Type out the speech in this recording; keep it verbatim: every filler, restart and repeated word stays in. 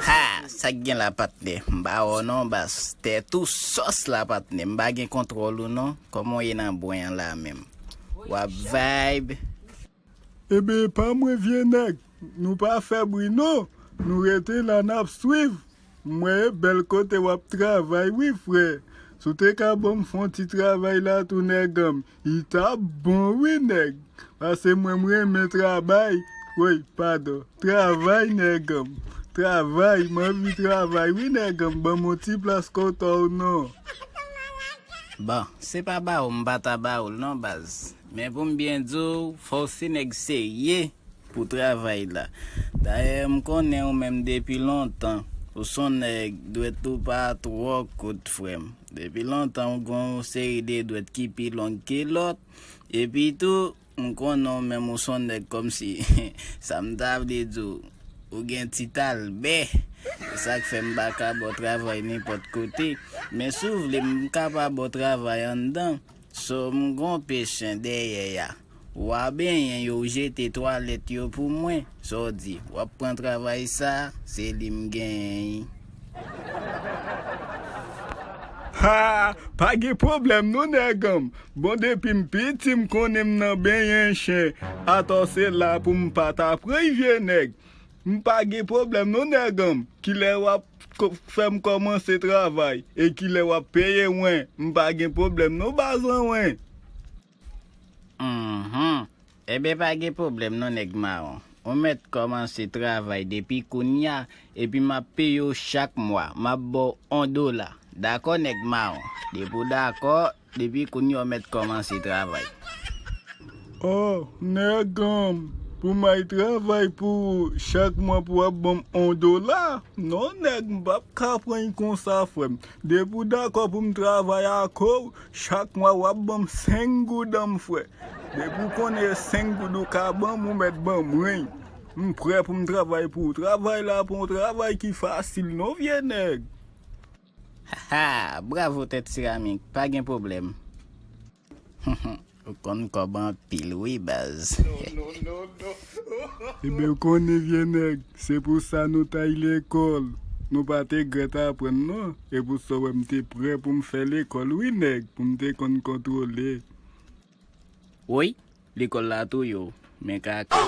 Ha! Sa k gen la, patnè? M pa wè w non, baz. Tèt ou sòs la, patnè. M pa gen kontwòl ou non. Kòman w ye nan bwen an la menm? W ap vibe? Ebyen, pa mwen, vye nèg. Nou pa fè bri non. Nou rete la, n ap swiv. M wè e bèl kote w ap travay wi, frè. Si w te ka ban m fè yon ti travay la tou, nèg an m, li t ap bon wi, nèg. Paske mwen, m renmen travay. Woy, padon. Travay, nèg an m. Travay, m anvi travay wi, nèg an m. Ban m yon ti plas kote w non. Bon, se pa ba w m pa ta ba w l non, baz. Men pou m byen di w, fò w se nèg serye pou travay la. Dayè, m konnen ou menm depi lontan. Ou se yon nèg, dwèt ou pa twò kout, frè m. Depi lontan, ou gen yon seri de dwèt ki pi long ke lòt. Epi tou, m konnen ou menm, ou se yon nèg kòmsi, sa m ta vle di w, ou gen ti talbè. Se sa k fè m pa ka ba w travay nenpòt kote. Men si w vle, m ka pa ba w travay anndan. So, m gon pechen dèyè a. W a benyen yo, w jete twalèt yo pou mwen. Sa w di, w ap pran travay sa, se li m genyen. Ha! Pa gen pwoblèm non, nèg an m. Bon, depi m piti, m konnen m nan benyen chen. Atò se la pou m pa ta pran, vye nèg. M pa gen pwoblèm non, nèg an m. Kilè w ap ko- fè m kòmanse travay? E kilè w ap peye mwen? M pa gen pwoblèm non, baz an mwen. Mhm. Ebyen, pa gen pwoblèm non, nèg mawon. Ou mèt kòmanse travay depi kounye a, epi m ap peye w chak mwa. M ap ba w yon dola. Dakò, nèg mawon? Depi w dakò, depi kounye a w mèt kòmanse travay. Oh, nèg an m, pou m al travay pou ou, chak mwa pou w ap ban m yon dola? Non, nèg, m p ap ka pran l konsa, frè m. Depi w dakò pou m travay ak ou, chak mwa w ap ban m senk goud an m, frè. Depi w konnen e senk goud ou ka ban m, ou mèt ban mwen. M prè pou m travay pou ou. Travay la pa yon travay ki fasil non, vye nèg. Haha, bravo tèt seramik, pa gen pwoblèm. Ou konn kòb anpil wi, baz. Ebyen, ou konnen, vye nèg, se pou sa nou t al lekòl. Nou pa te grèt aprann non. E pou sa w wè m te prè pou m fè lekòl wi, nèg, pou m te konn kontwole. Woy, lekòl la touye w. Men kaka.